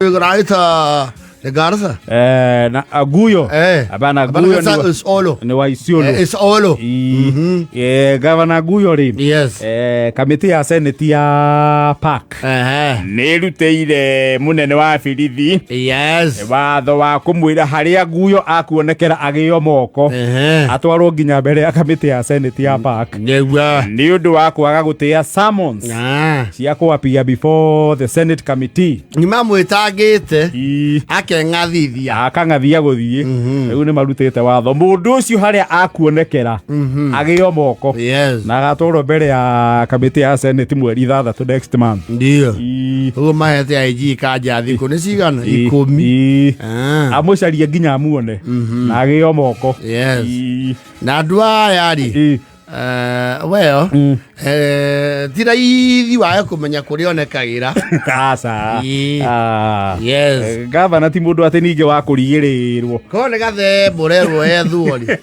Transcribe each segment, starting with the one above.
Right, Garissa. Na Aguyo. Eh. Hapana, Aguyo Ni Isiolo. Ni wa Isiolo. Isiolo. Gavana Aguyo rĩ, kamĩtĩ ya Senate ya PAC nĩ ĩrutĩire mũnene wa birithi watho wa kũmwĩra harĩa Guyo akuonekera agĩo moko, atwarwo nginya mbere ya kamĩtĩ ya Senate ya PAC nĩ ũndũ wa kwaga gũtĩa summons cia kũappear before the Senate committee. Nĩ mamwĩtangĩte akeng'athithia. Akang'athia gũthiĩ. Rĩu nĩ marutĩte watho mũndũ ũcio harĩa akuonekera agĩo moko na agatwarwo mbere ya kamĩtĩ ya Senate mweri 6 next month. Ndio. Ũguo mahete IG kanja thikũ nĩ cigana? 10. Amũcarie nginya amuone na agĩo moko. Na andũ aya rĩ, well, ti raithi wae kũmenya kũrĩa onekagĩra. Aca. Gavana ti mũndũ atĩ ningĩ wa kũrigĩrĩrwo. Korwo nĩ gathemba ũrerwo ethwo rĩ.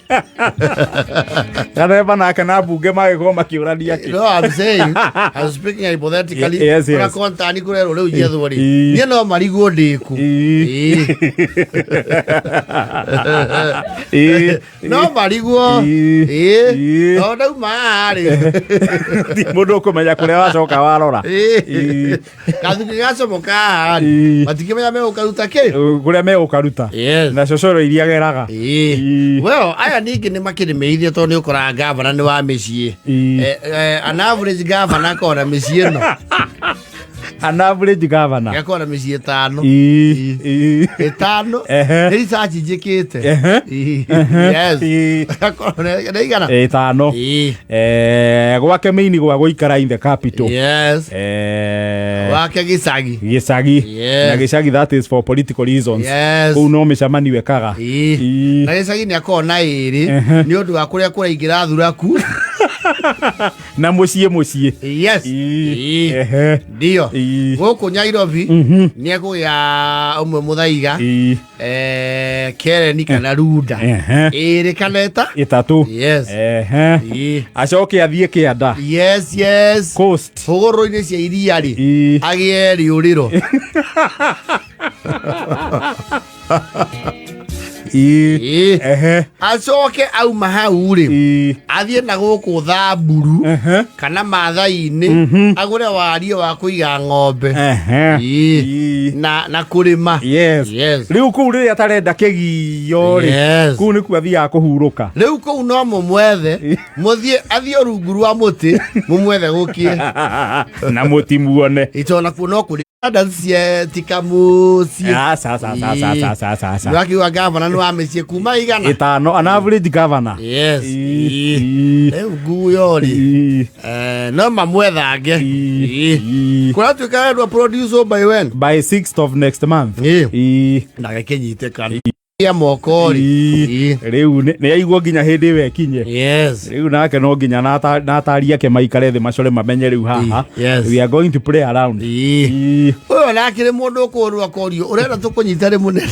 Gathemba nake na mbunge magĩkorwo makĩũrania kĩ? No, I'm saying, I'm speaking hypothetically. Yes. Ona kontani kũrerwo rĩu njethwo rĩ. Niĩ no marigwo ndĩkũ. No marigwo. Tondũ ndauma haha rĩ. Ti mũndũ ũkũmenya kũrĩa wacoka warora. Gathuki gacomoka haha rĩ. Matikĩmenya megũkaruta kĩ. Kũrĩa megũkaruta na cocoro iria geraga. Well, aya ningĩ nĩ makĩrĩmĩithia tondũ nĩ ũkoraga gavana nĩ wa mĩciĩ. An average gavana akoragwo na mĩciĩ ĩno. An average governor. Gakoragwo na mĩciĩ 5. 5. Nĩ research njĩkĩte. Yes. Gakoragwo nĩ igana? 5. Gwake mĩini gwa gũikara in the capital. Wake gĩcagi. Gĩcagi. Na gĩcagi, that is for political reasons. Kũu no mĩcemanio ĩkaga. Na gĩcagi nĩ akoragwo na 2 nĩ ũndũ wa kũrĩa kũraingĩra thuraku. Na mũciĩ mũciĩ. Ndio. Gũkũ Nairobi nĩ ekũgĩa ũmwe Mũthaiga, Kereni kana Runda. 2 kana 3. 3. Acoke athiĩ kĩanda. Yes. Coast. Hũgũrũrũ-inĩ cia iria rĩ, agĩe rĩũrĩro. Acoke auma hau rĩ, athiĩ na gũkũ Thamburu kana Maathai-inĩ, agũre warie wa kũiga ng'ombe. Na kũrĩma. Rĩu kũu rĩrĩa atarenda kĩgio rĩ, kũu nĩkuo athiaga kũhurũka. Rĩu kũu no mũmwethe, mũthiĩ athiĩ rungu rwa mũtĩ mũmwethe gũkie. Na mũtimuone. Ito nakuo no kũrĩ cia tikamuciĩ. Aca, aca, aca, aca, aca, aca, aca. Nĩwakiuga gavana nĩ wa mĩciĩ kuma 100. 5, an average governor. Rĩu nguyo rĩ, no mamwethange. Kũratuĩka wendwa produce by when? By 6th of next month. Ndagakĩnyitĩkana ya moko rĩ. Rĩu nĩ aiguo nginya hĩndĩ ĩyo ĩkinye. Rĩu nake no nginya na atari ake maikare thĩ macore mamenye rĩu haha we are going to play around. Ũyũ nake nĩ mũndũ ũkũrwo akorio ũrenda tũkũnyita rĩ, mũnene?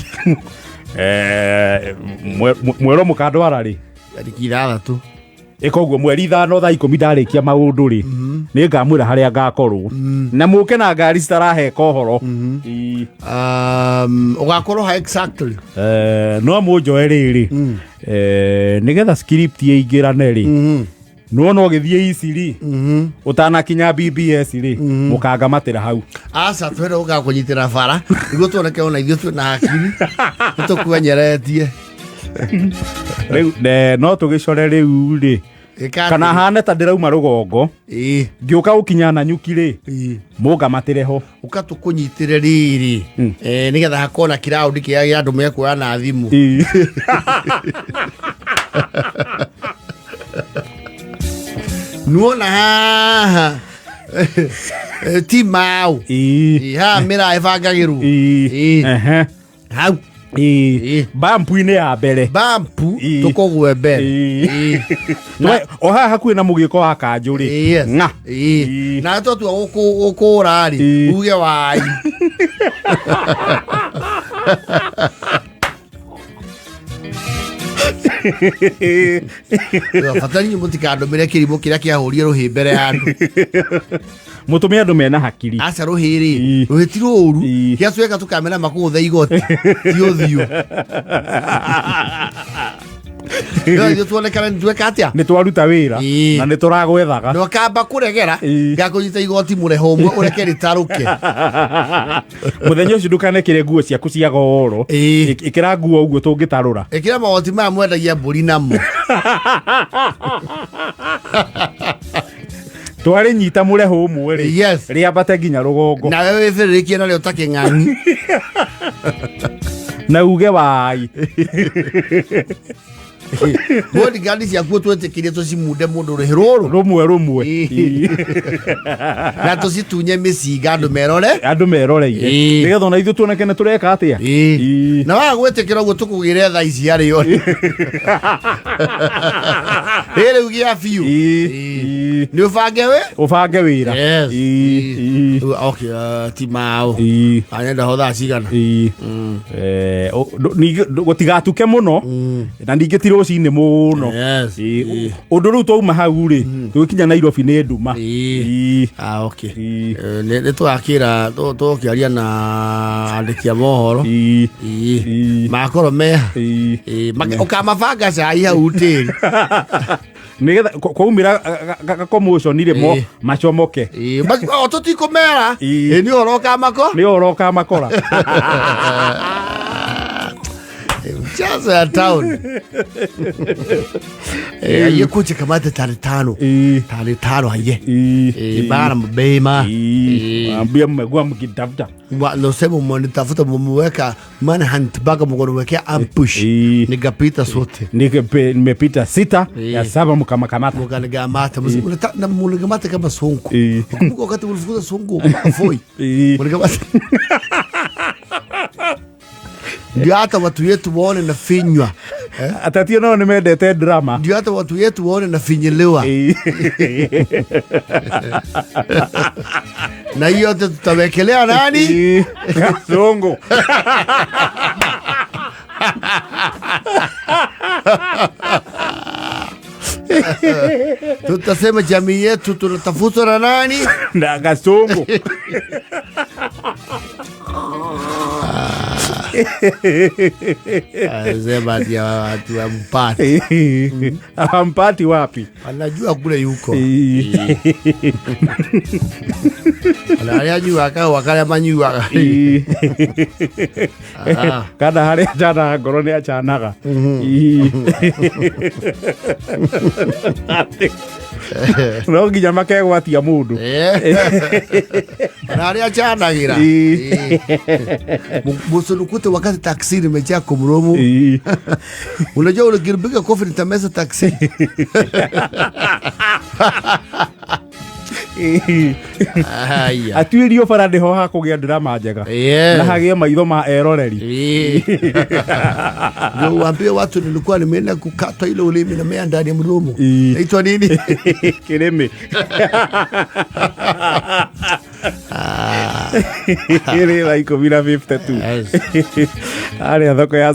Mwero mũkandwara rĩ? Tarĩki 6. Ĩkoguo mweri 5 thaa 10 ndarĩkia maũndũ rĩ, nĩ ngamwĩra harĩa ngakorwo na mũke na ngari citaraheka ũhoro. Ũgakorwo ha exactly? No mũnjoe rĩrĩ, nĩgetha script ĩingĩrane rĩ, nĩwona ũgĩthiĩ ici rĩ, ũtanakinya BBS rĩ, mũkangamatĩra hau. Aca, twenda gũkakũnyitĩra bara nĩguo tuoneke ona ithuĩ twĩna hakiri nĩ tũkwenyeretie. Rĩu no tũgĩcore rĩu rĩ, Ĩka kana atĩrĩ. Hane ta ndĩrauma rũgongo ngĩũka gũkinya Nanyuki rĩ, mũngamatĩre ho. Ũka tũkũnyitĩre rĩrĩ, nĩgetha hakorwo na kiraũndi kĩrĩa gĩa andũ mekuoya na thimũ. Nuona haha, ti mau. Haha mĩraa ĩbangagĩrwo. Hau. Bampu-inĩ ya mbere. Bampu. Tũkũgwe mbere. O haha hakuhĩ na mũgĩko wa kanjũ rĩ. Ng'a. Na twatua gũkũra rĩ, uge wai. Bata inyuĩ mũtikandũmĩre kĩrimũ kĩrĩa kĩahũrire rũhĩ mbere ya andũ. Mũtũme andũ mena hakiri. Aca rũhĩ rĩ, rũhĩ ti rũru. Gĩacweka tũkamena makũgũthe igoti ti ũthiũ. No ithuĩ tuonekane nĩ tweka atĩa? Nĩ twaruta wĩra na nĩ tũragwethaga. Na ũkamba kũregera ngakũnyita igoti mũreho ũmwe ũreke rĩtarũke. Mũthenya ũcio ndũkanekĩre nguo ciaku cia goro. Ĩkĩra nguo ũguo tũngĩtarũra. Ĩkĩra magoti maya mwendagia mbũri namo. Twarĩnyita mũreho ũmwe rĩ, Yes. rĩambate nginya rũgongo. Nawe wĩbĩrĩrĩkie narĩo ta kĩng'ang'i. Na uge wai. Bodyguard ciaku twĩtĩkĩrie tũcimunde mũndũ rũhĩ rũrũ rũmwe rũmwe. Na tũcitunye mĩcinga andũ merore. Andũ meroreire. Nĩgetha ona ithuĩ tuoneke nĩ tũreka atĩa. Na waga gwĩtĩkĩra ũguo tũkũgĩre thaa ici arĩ o. Ĩ rĩu gĩa biũ. Nĩ ũbange wĩ? Ũbange wĩra. Yes. Okay, ti mao. Anyenda ho thaa cigana? Ningĩ gũtigatuke mũno na ningĩ ti rũcinĩ mũno. Yes. Ũndũ rĩu twauma hau rĩ, tũgĩkinya Nairobi nĩ nduma. Ah, okay. Nĩ tũgakĩra tũkĩaria na andĩki a mohoro. Makorwo meha. Ũkamabanga cai hau tĩri. Nĩgetha kwaumĩra gakomotion rĩ, mo macomoke. O tũtikũmera. Nĩ ũhoro ũkamako? Nĩ ũhoro ũkamakora. Mchezo ya town. Aye kuche kamata tarehe 5. Tarehe 5 aye. Bana mbema. Ambia mmekuwa mkitafuta. Losema mnitafuta mmeweka manhunt mpaka mkoniwekea ambush. Nikapita sote. Nimepita 6 ya 7 mkamakamata. Mkanikamata. Na mlikamata kama Sonko. Kumbuka wakati mlifukuza Sonko Foi. Mlikamata. Ndio hata watu wetu waone na finywa. Atatio nao nimendete drama. Ndio hata watu wetu waone na finyelewa. Na hiyo yote tutawekelea nani? Songo. Tutasema jamii yetu tunatafutwa na nani? Na Kasongo. Sema ati watu wampati. Hampati wapi? Anajua kule yuko. Anajua kama wakala manyua. Kana hali achana ngoro ni achanaga. No nginya makegwatia mundu. Na arĩa acanagira. Musunukute wakati taksi limejaa kumromo. Unajua ukipiga kofi nitameza taksi. Atuirio bara ndiho hakũgĩa drama njega. Na hagĩe maitho ma eroreri. Ndio uambie watu nilikuwa nimeenda kukata ile ulimi na mea ndani ya mdomo. Inaitwa nini? Kirimi. Ile la 10:52. Arĩa thoko ya